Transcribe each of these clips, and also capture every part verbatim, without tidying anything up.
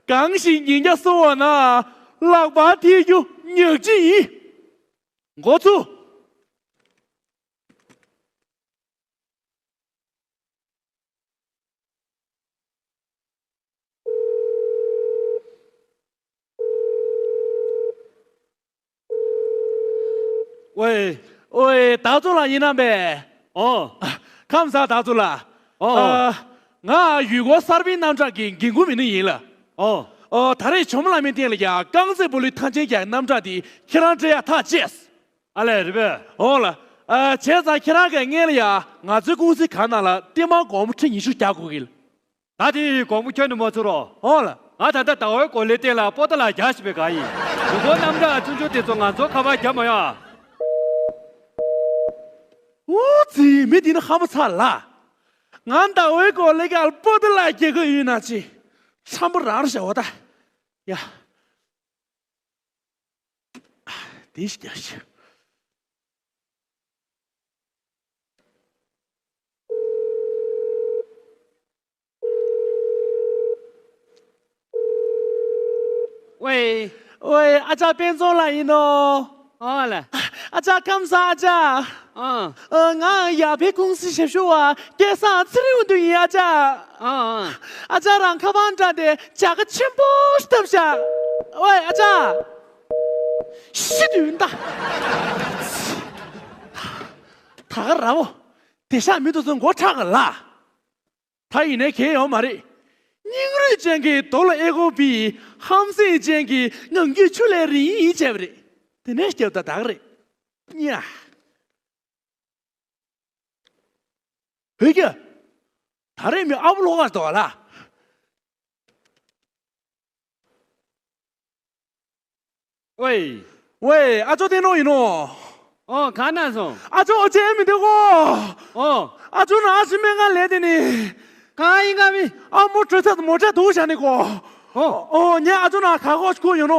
གང་ཞིག་ཉིན་བརྒྱ་སོང་བ་ན། ལག་པར་ཐེབས་རྒྱུ་ཉག་གཅིག་ཡིན། འགོ་ཚུགས། ཝེ། ཝེ། ཏའོ་ཙུང་ལགས་ཡིན་ནམ་པས། ཨོ། ཁམས་བཟང་ཏའོ་ཙུང་ལགས། ཨོ། ཨ། ང་ཡུལ་སྐོར་གསར་སྤེལ་རྣམ་གྲངས་ཀྱི་འགན་འཁུར་མི་སྣ་ཡིན་ལགས། ཨོ། ཨོ། ད་རེས་ཇོ་མོ་གླང་མའི་སྟེང་ལ་ཡ་རྐང་རྩེད་སྤོ་ལོའི་མཐའ་ཅན་གྱི་རྣམ་གྲངས་དེ་ཁྱེད་རང་སྤྲད་ཡ་ཐག་བཅད། ཨ་ལས། རེད་པས། ཨོ་ལགས། ཨ། བྱས་ཙང་ཁྱེད་རང་གིས་སྔོན་ལ་ཡ་ང་ཚོའི་ཀུང་སི་ཁང་ནང་ལ་རྟེན་མ་སྒོར་མོ་ཁྲི་ཉི་ཤུ་རྒྱག་དགོས་ཀྱི་ལགས། ད་དེ་སྒོར་མོ་ཁྱོན་ནས་མ་ཚོར་རོ། ཨོ་ལགས། ང་ད་ལྟ་ཟླ་བའི་གོ་ལའི་སྟེང་ལ་པོ་ཏ་ལ་རྒྱག་བཞིན་པའི་སྒང་ཡིན། ཡུལ་སྐོར་རྣམ་གྲངས་ཆུང་ཆུང་དེ་ཚོ་ང་ཚོ་ཁ་པར་རྒྱབ་མ་ཡོང་ཨ། འུ་ཙི། མི་འདི་ནི་ཧམ་པ་ཚ་ལ། ང་ཟླ་བའི་གོ་ལའི་སྒང་ལ་པོ་ཏ་ལ་རྒྱག་གི་ཡོད་ན་ཅི། ཁྲམ་པ་རང་རེད་ཤག་འོ་ད། ཡ། དེ་ཞིག་རྒྱག་ཤིག་ཝེ། ཝེ། ཨ་ཅག་དཔལ་འཛོམས་ལགས་ཡིན་ནོ། ཨོ་ལགས། ཨ་ཅག་ཁམས་བཟང་ཨ་ཅག་ཨ། ཨ། ང་ཡར་པའི་ཀུང་སིའི་ཞབས་ཞུ་བ་སྐལ་བཟང་ཚེ་རིང་དབང་འདུས་ཡིན་ཨ་ཅག་ཨ། ཨ། ཨ་ཅག་རང་ཁ་པར་འདྲ་དེ་བྱ་དགའ་ཆེན་པོ་ཞིག་བཏབ་ཤག་ཝེ་ཨ་ཅག་ཤི་དུས་ད། ད་ག་ར་བོ། དེ་ཤག་མི་དེ་ཚོ་མགོ་ཁྲག་གི་ལ། ད་ཡིན་ནའི་གལ་ཡོད་མ་རེད། སྙིང་རུས་ཅན་གྱི་རྡོ་ལ་ཨེ་ཀོ་བི། ཧམ་སེམས་ཅན་གྱི་ངང་རྒྱུད་ཆུ་ལས་རིང་ཡིན་བྱས་པ་རེད། དེ་ནས་སྐྱབས་ད་ད་ག་རེད། ཉ། ཧུད་ཀྱ། ད་རེས་མི་ཨ་བུ་ལོག་ག་འདུག་ལ། ཝེ། ཝེ། ཨ་ཅོ་བསྟན་ནོ་ཡིན་ནོ། ཨོ། ག་ན་སོང་། ཨ་ཅོ་ཨོ་ཅེ་མི་འདུག་གོ། ཨོ། ཨ་ཅོ་ན་ཨ་ཅི་སྨན་ཁང་ལས་དེ་ནི། གང་ཡིན་ག་མི། ཨ་མོ་དྲོད་ཚད་མོ་དྲོད་འདུག་བྱ་ནི་གོ། ཨོ། ཨོ་ངས་ཨ་ཅོ་ན་ག་གོ་ཁུ་ཡོད་ནོ།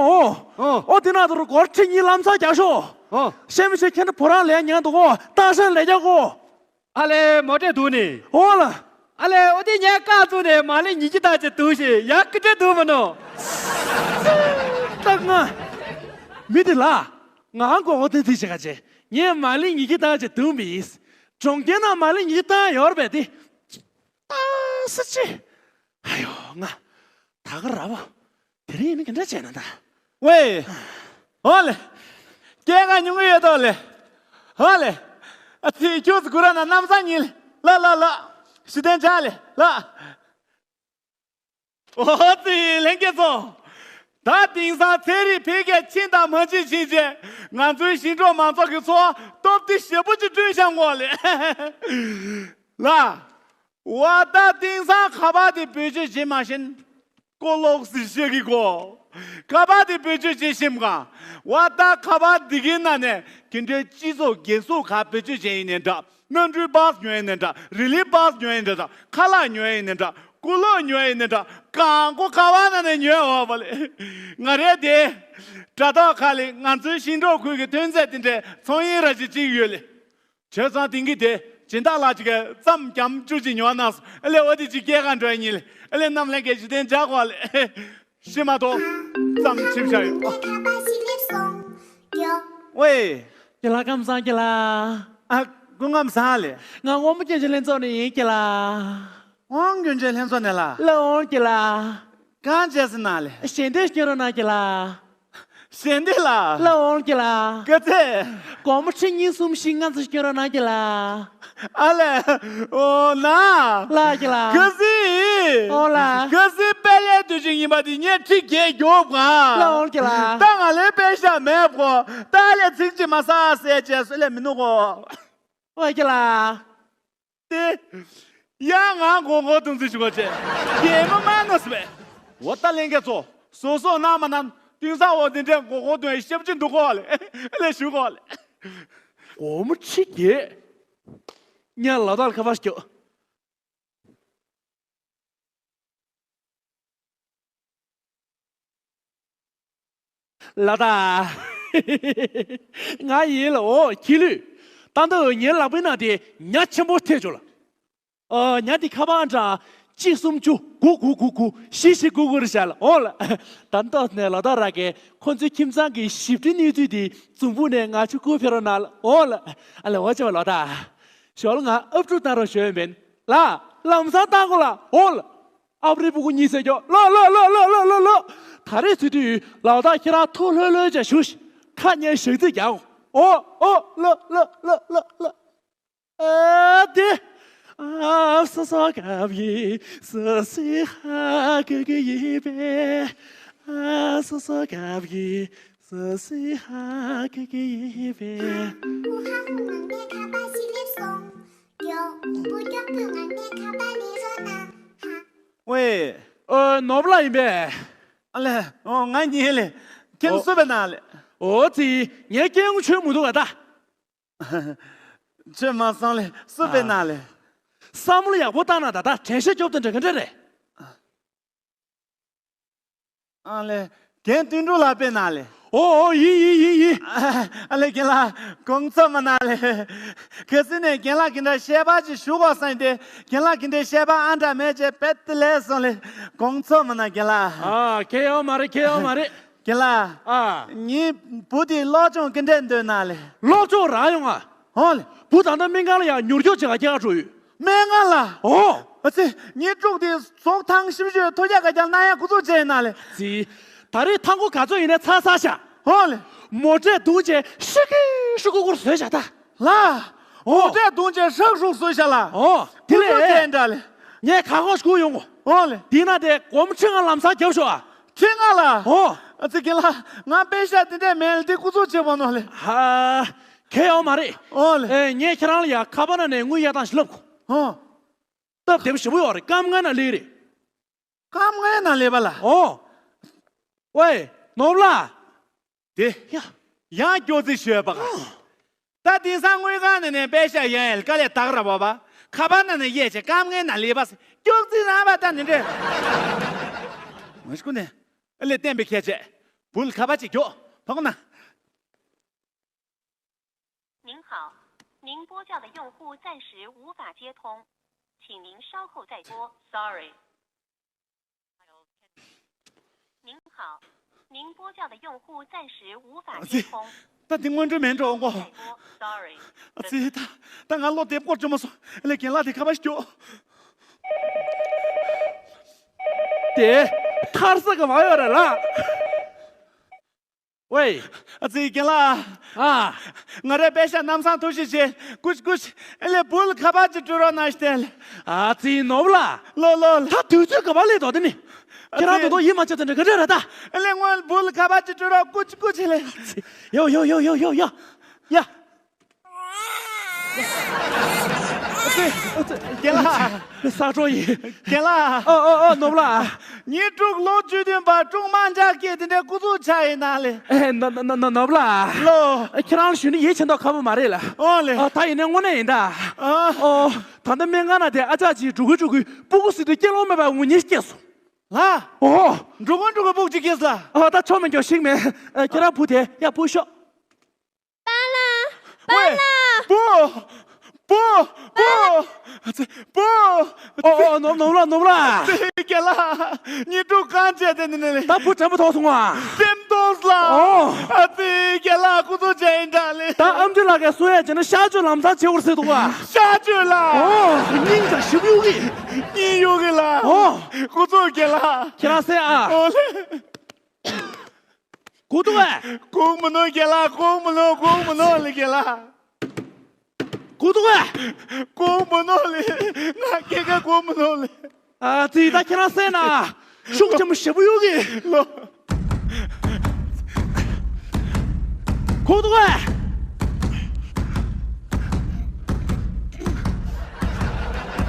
ཨོ། ཨོ་དེ་ན་དུ་རུ་སྒོར་ཁྲི་གཉིས་ལམ་སང་རྒྱག་ཤོག་ཨོ། ཤེས་མི་ཤེས་ཁྱེད་ནི་བུ་རང་ལས་ཉན་འདུག་གོ། ཏང་ཧྲན་ལས་རྒྱག་གོ། ཨ་ལས་མོ་ཊའི་འདུག་ནི། འོ་ལ། ཨ་ལས་ཨོ་དེ་ངས་རྐང་བཙུགས་ནས་མ་ལེ་ཉི་ཁྱི་ཐག་ཅིག་འདུག་ཞེས་ཡག་གི་འདྲ་འདུག་མ་ནོ། ཏག་ང་། མི་དེ་ལ། ང་མགོ་བོ་ཏི་ཏི་ཞིག་ག་ཅེ། ངས་མ་ལེ་ཉི་ཁྱི་ཐག་ཅིག་འདུག་མི་ཡིན། གྲོང་ཁྱེར་ན་མ་ལེ་ཉི་ཁྱི་ཐག་ཡོར་བས་དེ། ཨ་སི་ཅི། ཨ་ཡོ་ང་། ད་ག་ར་བོ། དེ་རིང་ཡིན་ན་ག་འདྲ་བྱས་ན་ད། ཝེ། ཧོ་ལེ། སྐྱེས་ཀ་ཉུང་ངུ་ཡོད་དོ་ལེ། ཧོ་ལེ། ཨ་ཙི་ཁྱོད་ཚོ་གུ་ར་ན་གནམ་ས་ཉིན་ལ་ལ་ལ། ཞི་བདེ་འཇགས་ལེ་ལ། ཨོ་ཙི་ལྷན་རྒྱས་ཚོ། ད་དེང་སང་ཚན་རིག་འཕེལ་རྒྱས་ཕྱིན་དང་མ་ཕྱིན་ཕྱིན་བྱས་ང་ཚོའི་ཞིང་འབྲོག་མང་ཚོགས་ཀྱི་འཚོ་བ་སྟོབས་བདེ་ཞེ་པོ་ཅིག་བསྐྲུན་བཞག་གོ་ལེ། ལ། ཝ་ད་དེང་སང་ཁ་པར་དེ་བེད་སྤྱོད་བྱེད་མ་ཤེས། ཀོ་ལོག་སི་ཤེས་ཀྱི་གོ། ཁ་པར་དེ་བེད་སྤྱོད་བྱེད་ཤེས་མ་ག། ཝ་ད་ཁ་པར་འདི་གའི་ནང་ནས་དེ་འདྲའི་སྤྱི་ཚོགས་འགན་སྲུང་ག་བེད་སྤྱོད་བྱས་ཡིན་ནའི་འདྲ། གནམ་གྲུའི་པཱ་སི་ཉོས་ཡིན་ནའི་འདྲ། རི་ལིའི་པཱ་སི་ཉོས་ཡིན་ནའི་འདྲ། ཁ་ལག་ཉོས་ཡིན་ནའི་འདྲ། ཀོ་ལོག་ཉོས་ཡིན་ནའི་འདྲ། གང་གོ་ཁ་པར་ནང་ནས་ཉོས་འོ་བ་ལེ། ང་རེ་དེ། དྲ་ཐོག་ཁག་ལས་ང་ཚོའི་ཞིང་འབྲོག་ཁུལ་གྱི་ཐོན་རྫས་དེ་འདྲའི་ཚོང་ཡིན་ར་ཅིག་ཅིག་ཡོད་ལེ། བྱས་ཙང་དེང་གི་དེ་སྦྱིན་བདག་ལགས་ཅིག་གིས་ཙམ་རྒྱམ་བཅུ་ཅིག་ཉོ་གནང་སོང་། ཨ་ལེ་ཨོ་དེ་ཅིག་སྐྱེལ་ག་འགྲོ་ཡ་ཉིན་ལེ། ཨ་ལེ་གནམ་ལྷན་རྒྱས་ཞུ་དན་འཇགས་གོ་ལེ། ཤི་མ་ཐོག་ཙམ་ཆིབས་བཞག་ཡོད། ཝེ། ཁྱེད་ལ་ཁམས་བཟང་ཁྱེད་ལ། ཨ། སྐུ་ཁམས་བཟང་ལེ། ང་དབང་མོ་སྐྱོན་ཅན་ལྷན་ཚོགས་ནས་ཡིན་ཁྱེད་ལ། དབང་སྐྱོན་ཅན་ལྷན་ཚོགས་ནས་ལ། ལ་དབང་ཁྱེད་ལ། གང་བྱས་ཟིན་ན་ལེ། ཞལ་འདེབས་སྐྱོན་རོགས་གནང་ཁྱེད་ལ། ཞལ་འདེབས་ལ། ལ་དབང་ཁྱེད་ལ། ག་ཚད། སྒོར་མོ་ཁྲི་གཉིས་གསུམ་བཞི་ལྔ་ཙམ་སྐྱོན་རོགས་གནང་ཁྱེད་ལ། ཨ་ལས། འོ་ན། ལ་ཁྱེད་ལ། ག་སི། འོ་ལ། ག་སི་དཔལ་ལས་དུས་ཆེན་ཡིན་པ་དེ་ངས་ཁྲི་བརྒྱད་རྒྱོབ་ག་ལ་འོང་ཁྱེད་ལ། ད་ང་ལས་དཔེ་ཤ་མེད་གོ། ད་ལས་ཚིག་ཅིག་མ་ས་ཟས་བྱས་སུ་ལས་མི་ནུ་གོ། འོ་ཁྱེད་ལ། ཏེ། ཡ་ང་མགོ་མགོ་གཏོང་ཚུལ་ཞུ་གོ་ཆེ། རྒྱལ་མོ་མ་ནོ་སི་བས། འོ་ད་ལྷན་རྒྱས་ཚོ། སོ་སོ་ན་མ་ན། དེང་སང་འོ་དེ་འདྲའི་མགོ་མགོ་གཏོང་ཡ་ཞབས་ཕྱི་འདུག་གོ་ལེ། ལེ་ཞུ་གོ་ལེ། སྒོར་མོ་ཁྲི་བརྒྱད། ཉ་ལ་དྭགས་ལ་ཁ་པར་སྐྱོ། ལ་དྭགས། ང་ཡིན་ལ་འོ་ཁྱི་ལུས། ད་ལྟ་ངའི་ལག་པའི་ནང་དེ་ཉ་ཆེན་པོ་ཐེབས་བྱུང་ལ། ཨ། ཉ་དེ་ཁ་པར་འདྲ་ གཅིག་གསུམ་བཅུ། དགུ་དགུ་དགུ་དགུ། བཞི་བཞི་དགུ་དགུ་རེད་ཤག་ལ། འོ་ལ། ད་ལྟ་ནས་ལ་དྭགས་ར་གས་ཁོ་ཚོའི་ཁྱིམ་ཚང་གི་ཞིབ་ཕྲའི་གནས་ཚུལ་དེ་འཛམ་བུ་གླིང་ནས་ང་ཆུ་ཁུར་ཕེབས་རོགས་གནང་ལ། འོ་ལ། ཨ་ལས། འོ་ཅེ་བ་ལོ་ད། ཞོལ་ང་ཨབ་ཕྲུག་བཏང་རོགས་ཞུ་ཡོད་མེད་ལ། ལམ་སང་བཏང་དགོས་ལ། འོ་ལ། ཨབ་རི་སྤུ་གུ་གཉིས་ཟེར་ཀྱོག་ལོ་ལོ་ལོ། ད་རེས་ཚུལ་དུས་ལ་དྭགས་ཁྱེད་རང་ཐུགས་ལྷོད་ལྷོད་ཅིག་བཞུགས་ཤིག་ཁ་ཉན་ཞག་རྩིས་རྒྱག་གོ། འོ་འོ་ལོ་ལོ་ལོ་ལོ་ལོ། ཨ་དེ། ཨ་སོ་སོ་སྐབས་ཀྱི་སོ་སོའི་ཧ་གོ་གི་ཡིན་པས། ཨ་སོ་སོ་སྐབས་ཀྱི་སོ་སོའི་ཧ་གོ་གི་ཡིན་པས། ཧ་ཧུ་ཧ་ཧུ། ང་ངའི་ཁ་པར་ཞིག་སླེབས་སོང་། མགྱོགས་པོ་མགྱོགས་པོ་ང་ངའི་ཁ་པར་ལེན་རོགས་གནང་། ཧ། ཝེ། ཨ། ནོར་བུ་ལགས་ཡིན་པས། ཨ་ལས། ཨོ། ང་ཡིན་ལེ། ཁྱེད་ཨོ། སུ་བས་ན་ལེ། ཨོ་ཙི། ངའི་སྐད་ངོ་ཆོད་མི་འདུག་ག་ད། ཆོད་མ་སོང་ལེ། སུ་བས་ན་ལེ། བསམ་བློ་ཡག་པོ་བཏང་ན་ད་ད་དྲན་ཤེས་སྐྱོབ་དང་འདྲ་ག་འདྲ་རེད། ཨ་ལེ། རྒན་དོན་གྲུབ་ལགས་དཔེ་ན་ལེ། ཨོ་ཨོ། ཡིན་ཡིན་ཡིན་ཡིན། ཨ་ལེ་རྒན་ལགས། དགོངས་ཚོད་མ་གནང་ལེ། གལ་སྲིད་ནས་རྒན་ལགས་ཀྱི་འདྲ་བཤད་པ་ཅིག་ཞུ་དགོས་བསམ་སྟེ། རྒན་ལགས་ཀྱི་འདྲ་བཤད་པ་ཨ་འདྲ་མེད་ཅེས་དཔེ་དེ་ལས་སོང་ལེ། དགོངས་ཚོད་མ་གནང་རྒན་ལགས། ཨ། ཁྱད་ཡོད་མ་རེད། ཁྱད་ཡོད་མ་རེད། རྒན་ལགས། ཨ། ངའི་བུ་དེ་སློབ་སྦྱོང་ག་འདྲས་འདོད་ན་ལེ། སློབ་སྦྱོང་རག་ཡོང་ང་། ཧོ་ལེ། བུ་ད་ལྟ་སྨན་ཁང་ལ་ཡང་མྱུར་སྐྱོབ་བྱེད་ག་སྐྱེལ་ག་འགྲོ་ཡོད། སྨན་ཁང་ལ། ཨོ། ཨ་ཙི། ངའི་ཕྲུག་དེ་ཟོག་ཐང་ཤིབ་ཤོད་ཐོ་རྒྱག་ག་རྒྱག་གནང་ཡ་འགོ་འཛུགས་བྱས་ཡིན་ན་ལེ། ཙི། ད་རེས་ཐང་གོ་ག་ཚོད་ཡིན་ནའི་ཚར་ཚར་ཤག་ཧོ་ལེ། མོ་ཊས་བརྡུངས་བྱས་ཧྲི་ཀི་ཧྲི་ཀུ་ཀུར་བཟོས་བཞག་ད། ལ། ཨོ། མོ་ཊས་བརྡུངས་བྱས་ཧྲག་ཧྲུག་བཟོས་བཞག་ལ། ཨོ། དེ་ལས། འགོ་འཛུགས་བྱས་ཡིན་འདྲ་ལེ། ངས་ག་ཁོག་ཞིག་ཡོང་གོ། ཧོ་ལེ། དེ་ན་དེ་སྒོར་མོ་ཁྲི་ལྔ་ལམ་སང་རྒྱབ་ཤོག་ཨ། ཁྲི་ལྔ་ལ། ཨོ། ཨ་ཙི་རྒན་ལགས། ང་པེ་ཤ་དེ་འདྲས་མེད་ལ་དེ་འགོ་འཛུགས་བྱེད་པ་ནོ་ལེ། ཧ། ཁྱད་ཡོད་མ་རེད། ཨོ་ལེ། ཨེ། ངས་ཁྱེད་རང་ལ་ཡ་ཁ་པར་ནང་ནས་དངུལ་གཡར་སྟངས་ཤིག་ལབ་གོ། ཨོ། སྟབས་བདེ་པོ་ཞེ་པོ་ཡོད་རེད། སྐམ་ངལ་ནང་སླེབས་རེད། སྐམ་ངལ་ནང་སླེབས་པ་ལ། ཨོ། ཝེ། ནོར་བུ་ལགས། དེ། ཡ། ཡང་སྐྱོ་རྩིས་ཞུས་པ་ག་ཨོ། ད་དེང་སང་དངུལ་ཁང་ནང་ནས་པེ་ཤ་གཡར་ཡས་དཀའ་ལས་དག་ར་བ་བ། ཁ་པར་ནང་ནས་གཡར་བྱས་སྐམ་ངལ་ནང་སླེབས་པ་ཟེར་སྐྱོ་རྩིས་རང་བ་ད་ནི་འདྲས། མ་ཤི་ཀུ་ནས། ཨ་ལས་བསྟན་པའི་ཁྱད་ཆད། བུ་ལ་ཁ་པར་ཅིག་རྒྱོབ། ཕ་གོ་ན། 您好，您拨叫的用户暂时无法接通，请您稍后再拨。Sorry。您好，您拨叫的用户暂时无法接通， ད་དེ་སྔོན་འགྲོ་མེད་འགྲོ་འོང་གོ། 再拨。Sorry。 ཨ་ཙི། ད་ད་ང་བློ་བདེ་པོ་བཅོ་མ་སོང་། ཨ་ལས་རྒན་ལགས་དེ་ཁ་པར་ཞིག་རྒྱོབ། དེ་ཐར་ས་ག་བ་ཡོད་རེད་ལ། ཝེ། ཨ་ཙི་རྒན་ལགས། ཨ། ང་རའི་པེ་ཤ་ལམ་སང་ཐོ་ཤི་བྱས། ཀུ་ཤི་ཀུ་ཤི། ཨ་ལས་བུ་ལ་ཁ་པར་ཅིག་སྤྲོད་རོགས་གནང་ཞིག་དེ་ལས། ཨ་ཙི་ནོར་བུ་ལགས། ལོ་ལོ་ལོ། ད་དུས་ཚོད་ག་བ་སླེབས་འདུག་དེ་ནི། ཨ་ཙི། ཁྱེད་རང་ད་དུང་ཡིད་མ་ཆེས་ཚོད་འདྲ་ག་འདྲ་རེད་ད། ཨ་ལས་སྔོན་བུ་ལ་ཁ་པར་ཅིག་སྤྲོད་རོགས། ཀུ་ཤི་ཀུ་ཤི་ལས། ཨ་ཙི། ཡོ་ཡོ་ཡོ་ཡོ་ཡོ་ཡོ། ཡ། ཨ་ཙི། ཨ་ཙི། རྒན་ལགས། ས་གྲོགས་ཡིན། རྒན་ལགས། ཨོ་ཨོ་ཨོ། ནོར་བུ་ལགས། ངའི་ཕྲུག་ལོ་བཅུ་བདུན་པ་ཀྲུང་མང་ཇག་སྐད་དེ་འདྲའི་སྐུ་གཟུགས་ཆགས་ཡིན་ན་ལེ། ཨེ། ནོ་ནོ་ནོ་ནོར་བུ་ལགས། ལོ། ཁྱེད་རང་ཞུ་ནི་ཡིད་ཆེས་མདོག་ཁ་པོ་མ་རེད་ལ། ཨོ་ལེ། ཨ། ད་ཡིན་ནའི་དངོས་གནས་ཡིན་ད། ཨ། ཨོ། ད་ལྟ་སྨན་ཁང་ནང་དེ་ཨ་ཅག་ཅིག་འགྲོ་གི་འགྲོ་གི་སྤུ་གུ་སྲིད་དུས་སྐྱེ་ལོང་མེད་པ་ངུ་ཉེས་སྐྱེས་སོང་། ལ། ཨོ། འགྲོ་གི་འགྲོ་གི་སྤུ་གུ་ཅིག་སྐྱེས་ལ། ཨ། ད་ཆོ་མེད་འགྱོ་ཤིག་མེད། ཨ། ཁྱེད་རང་བུ་དེ་ཡ་བུ་ཤོག་པཱ་ལགས། པཱ་ཝེ། ལགས། བུ། བུ། བུ། ཨ་ཙི། བུ། ཨོ་ཨོ། ནོར་ནོར་ལ་ནོར་ལ། ཨ་ཙི་རྒན་ལགས། ངའི་ཕྲུག་གང་བྱས་ཏེ་ནི་ནི་ནི། ད་བུ་དྲན་པ་ཐོག་སོང་ཨ། དྲན་ཐོག་ལ། ཨོ། ཨ་ཙི་རྒན་ལགས་སྐུ་གཟུགས་ཅན་འདྲ་ལེ། ད་ཨམ་ཆི་ལགས་ཀྱིས་གསུང་ཡས་བྱས་ན་གཤག་བཅོས་ལམ་སང་བྱེད་དགོས་ཟེར་འདུག་ཨ། གཤག་བཅོས་ལ། ཨོ། སྙིང་ཅག་ཞིབ་གཡུག་གི། སྙིང་གཡུག་གི་ལ། ཨོ། སྐུ་གཟུགས་རྒན་ལགས། ཁྱེད་རང་གསན་ཨ། ཨོ་ལེ། སྒུག་འདུག་གས། སྒུག་མི་ནུས་རྒན་ལགས། སྒུག་མི་ནུས། སྒུག་མི་ནུས་ལེ་རྒན་ལགས། སྒུག་འདུག་གས། སྒུག་མི་ནུས་ལེ། ང་སྐྱེ་ཁ་སྒུག་མི་ནུས་ལེ། ཨ་ཙི། ད་ཁྱེད་རང་གསན་ན། ཤུགས་ཆེན་པོ་ཞེ་པོ་གཡུག་གི། ལོ། སྒུག་འདུག་གས།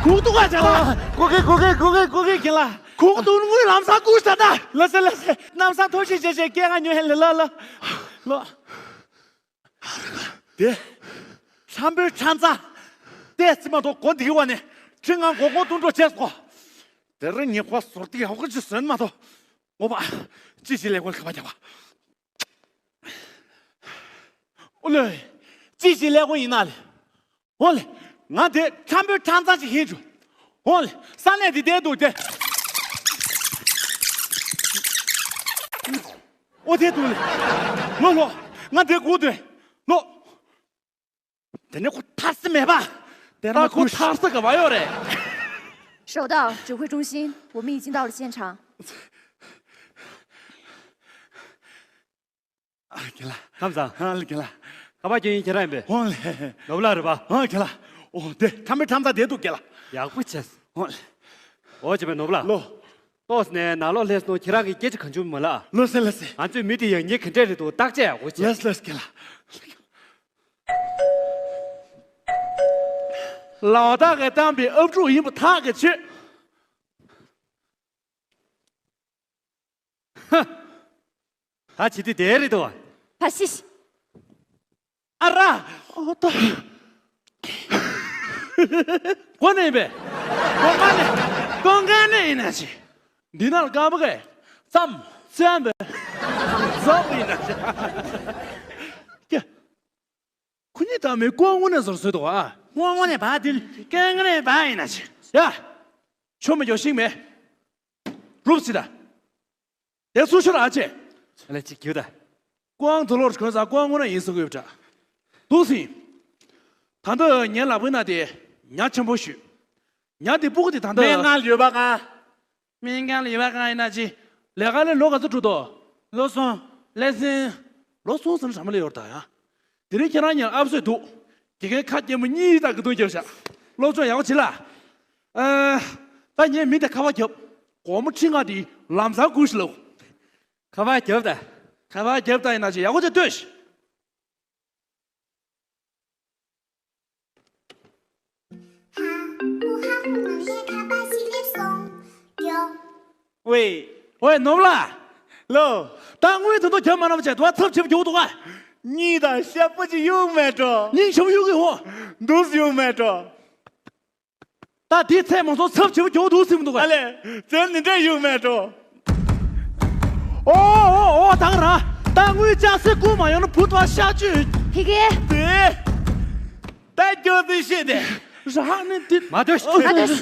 སྒུག་འདུག་གས་བྱས་ན། སྒུག་གི་སྒུག་གི་སྒུག་གི་སྒུག་གི་རྒན་ལགས། སྒུག་འདུག་དངུལ་ལམ་སང་བསྐུར་ཤག་ད། ལགས་སེ་ལགས་སེ། ལམ་སང་ཐོ་ཤི་བྱས་བྱས་སྐྱེལ་ག་ཉོ་ཧེ་ལེ། ལོ་ལོ་ལོ། དེ། ཁྲམ་བུའི་ཁྲམ་ཚང་། དེ་རྩིས་མ་གཏོགས་སྒོ་འདི་བ་ནས་ཁྲི་ལྔ་མགོ་སྐོར་བཏུང་འགྲོ་བྱས་སོ། དེ་རིང་ཉི་ཁོ་ཟུར་ཏི་ཡག་པོ་ཅིག་ཟོན་མ་གཏོགས། ངོ་མ། ཅི་ཞིག་ལས་ཁོ་ལ་ཁ་པར་རྒྱག་པ། ཨོ་ལེ། ཅི་ཞིག་ལས་ཁོ་ཡིན་ན་ལེ། ཨོ་ལེ། ང་དེ་ཁྲམ་བུའི་ཁྲམ་ཚང་ཞིག་ཡིན་རྒྱུ། ཧོ་ལེ། ས་གནས་འདི་བསྡད་འདུག་སྟེ། ཨོ་དེ་འདུག་ལེ། ལོ་ལོ། ང་འདི་སྒུག་སྡོད། ལོ། དེ་ནས་ཁོ་ཐར་ས་མེད་པ། དེ་ན་ཁོ་ཐར་ས་ག་བ་ཡོད་རེད། 收到，指挥中心，我们已经到了现场。 ཨ་རྒན་ལགས། ཁམས་བཟང་། ཨ་རྒན་ལགས། ཁ་པར་སྐྱོན་ཡིན་ཁྱེད་རང་ཡིན་པས། ཨོ་ལེ། ནོར་བུ་ལགས་རེད་པ། ཨ་རྒན་ལགས། ཨོ་དེ་ཁྲམ་མེད་ཁྲམ་ཚ་བསྡད་འདུག་རྒན་ལགས། ཡག་པོ་བྱས། ཨོ་ལེ། ཨོ་བྱས་པས་ནོར་བུ་ལགས། ལོ། ཏོག་ཙམ་ནས་ནང་ལོགས་སླེབས་སོང་། ཁྱེད་རང་གིས་སྐད་ཆ་གང་བྱུང་མ་ལབ། ལོས་ལོས་ལོས། ང་ཚོའི་མི་དེ་ཡང་ཉེས་ག་འདྲས་རེད་འདུག་བརྟག་དཔྱད་ཡག་པོ་བྱས། ལོས་ལོས་རྒན་ལགས། ལའོ་ཏཱ་གིས་བཏང་པའི་ཨབ་ཕྲུག་ཡིན་པ་ཐག་གིས་ཆོད། ཧ། ད་བྱེད་དུས་དེ་རེད་དོ། ཕ་ཤི་ཤི། ཨ་ར། ཨོ་ཏོ། གོ་ནས་པས། གོ་ང་ནས། གོ་ང་ནས་ཡིན་ན་ཆི། འདི་ནང་ཀ་མ་གས། ཙམ། ཙམ་པས། ཙམ་ཡིན་ན་ཆི། ཀྱེ། ཁོ་གཉིས་ད་མི་ཀོང་ངོ་ནས་ཟོར་བཟོས་འདུག་ཨ། ཀོང་ངོ་ནས་བ་འདི་ཀོང་ངོ་ནས་བ་ཡིན་ན་ཆི། ཡ། ཆོ་མི་འཇོག་ཤིང་མེད། རུབ་སི་ད། དེ་སུ་ཤོར་ཨ་ཅེ། ཨ་ལེ་གཅིག་རྒྱུགས་ད། ཀོང་དུ་ལོར་གོན་ས་ཀོང་ངོ་ན་ཡིན་སུ་གོས་བྲ། འདུག་སིན། ད་འདི་ངའི་ལག་པའི་ནང་དེ་ཉ་ཆེན་པོ་ཞུ། ཉ་དེ་སྤུ་གུ་དེ་ད་འདི། སྨན་ཁང་ལ་ཡོད་པ་གང་། སྨན་ཁང་ལ་ཡོད་པ་གང་ཡིན་ན་ཅི། ལས་ཀ་ལས་ལོ་ག་ཚོད་འགྲོ་དོ། ལོ་སོང་། ལས་སེང་། ལོ་སོང་ཟེར་ན་ཟ་མ་ལས་ཡོར་ད་ཡ། དེ་རིང་ཁྱེད་རང་ཉལ་ཨབ་སོད་འདུག་དགེ་རྒན་ཁ་སྐྱེན་མོ་གཉིས་དང་གི་དོན་རྒྱབ་བཞག་སློབ་སྦྱོང་ཡག་པོ་བྱེད་ལ། ཨ། ད་ངས་མི་དེ་ཁ་པར་རྒྱབ། སྒོར་མོ་ཁྲི་ལྔ་དེ་ལམ་སང་སྒུག་ཤི་ལོ། ཁ་པར་རྒྱབ་ད། ཁ་པར་རྒྱབ་ད་ཡིན་ན་ཅི་ཡག་པོ་བྱས་ལྟོས་ཤིག་ཝེ། ཝེ་ནོར་བུ་ལགས། ལོ། ད་དངུལ་དེ་ཚོ་རྒྱབ་མ་རྣམ་བྱས་དུ་བ་ཚབ་ཆེ་བ་རྒྱུག་འདུག་ག་གཉིས་དང་ཤ་པོ་ཅིག་གཡུག་མེད་འགྲོ། སྙིང་ཞབས་གཡུག་གི་ཧོ། འདུག་གཡུག་མེད་འགྲོ། ད་དེའི་ཚད་མ་སོང་ཚབ་ཆེ་བ་རྒྱུག་འདུག་སེམས་འདུག་ག་ཨ་ལེ། བཙན་ནི་འདྲ་གཡུག་མེད་འགྲོ། ཨོ་ཨོ་ཨོ་ད་ག་ར། ད་དངུལ་ལྕགས་སེ་ཀུ་མ་ཡོང་ན་བུ་དུ་བ་ཤ་བཅུད། ཕི་གེ། དེ། ད་སྐྱོ་དེ་ཤེས་དེ། རག་ནི་འདི། མ་སྡོད། མ་སྡོད། ཁྱེད་ལ།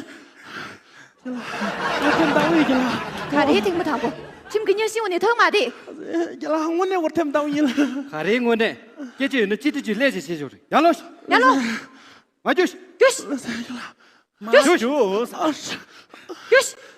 ཁྱེད་ལ། ཁྱེད་ལ། ག་རེ་ཐེངས་མ་དང་པོ། ཁྱིམ་གྱི་གཉའ་ཤིང་འོ་ནས་ཐོག་མ་དེ། ཁྱེད་ལ་དངོས་གནས་བར་ཐེམ་དང་ཡིན་ལ། ག་རེའི་དངོས་གནས། སྐད་ཆ་ཡོད་ན་ཅི་ཐུབ་ཅིག་ལས་ཞེས་བྱེད་ཆོག་རེད། ཡར་ལོངས་ཤིག་ཡར་ལོངས། མ་རྒྱུགས་ཤིག་རྒྱུགས་ཤིག་རྒྱུགས་ཤིག་མ་རྒྱུགས་ཤིག་རྒྱུགས་ཤིག་རྒྱུགས་ཤིག